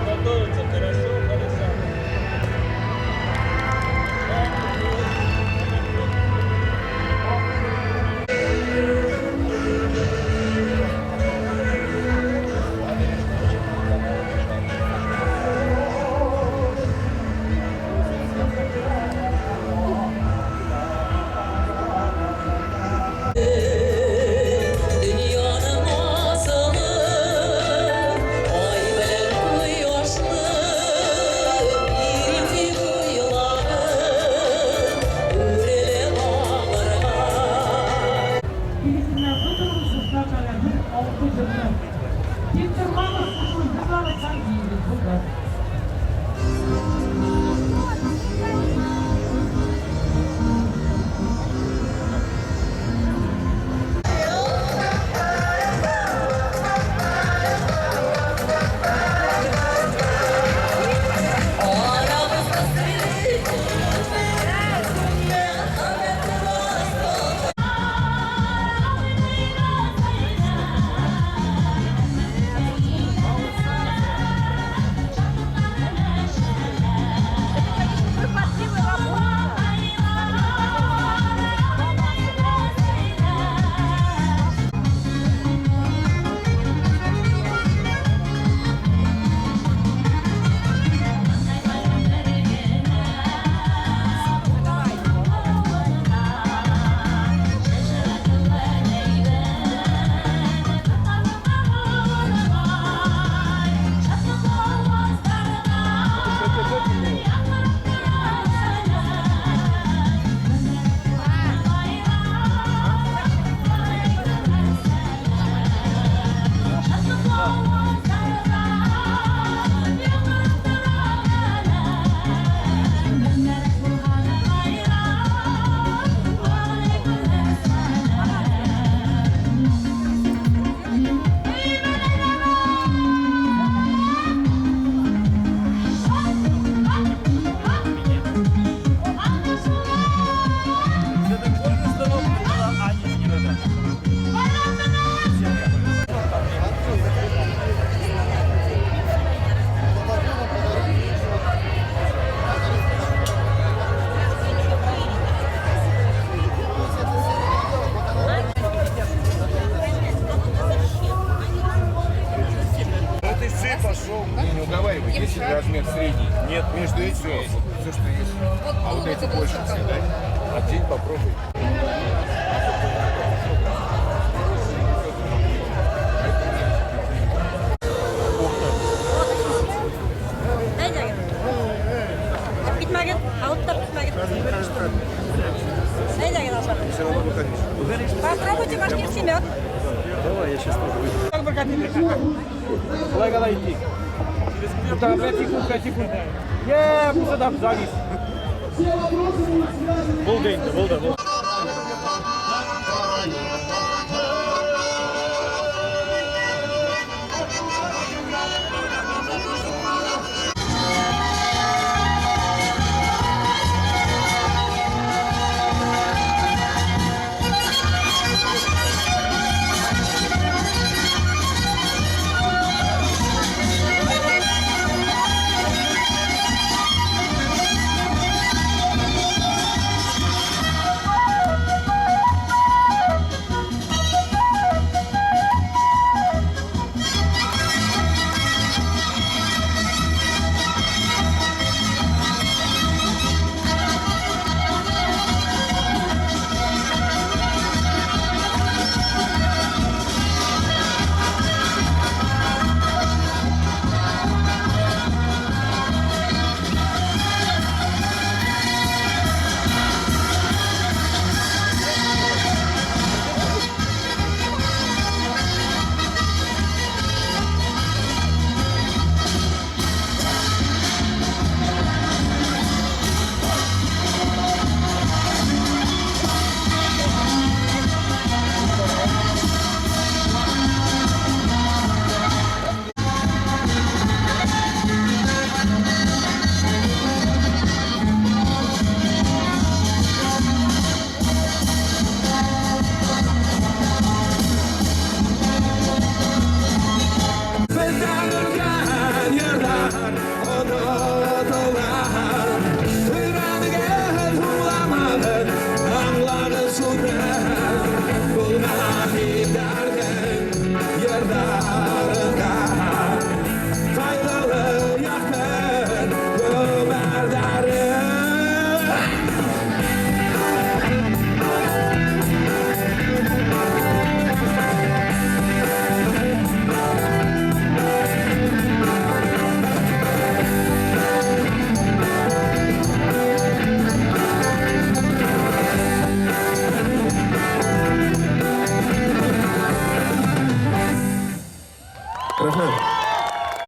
Готовится хорошо, хорошо. Дөньяның асылы ай белән кояшны ирек дип уйлаган үрелеп алырга. Килешеннән тотыгыз, дуслар, бер алты җырны. Тик тормагыз, кушылып җырлагыз һәм биегез. Булды. Арабызда Ну ты все пошел. Не, не уговаривай, есть размер средний. Нет, Между этими все, что есть. А вот эти больше все, да? Одень, попробуй. Әйдәгез. Китмәгез, алып та китмәгез. Әйдәгез, ашагыз. Все равно выходишь. Попробуйте башкирский мед. Давай, давай идти. Да, 5 секунд, 5 секунд. Я, пусть завис. Булды инде, булды, булды. Thank Җирдә.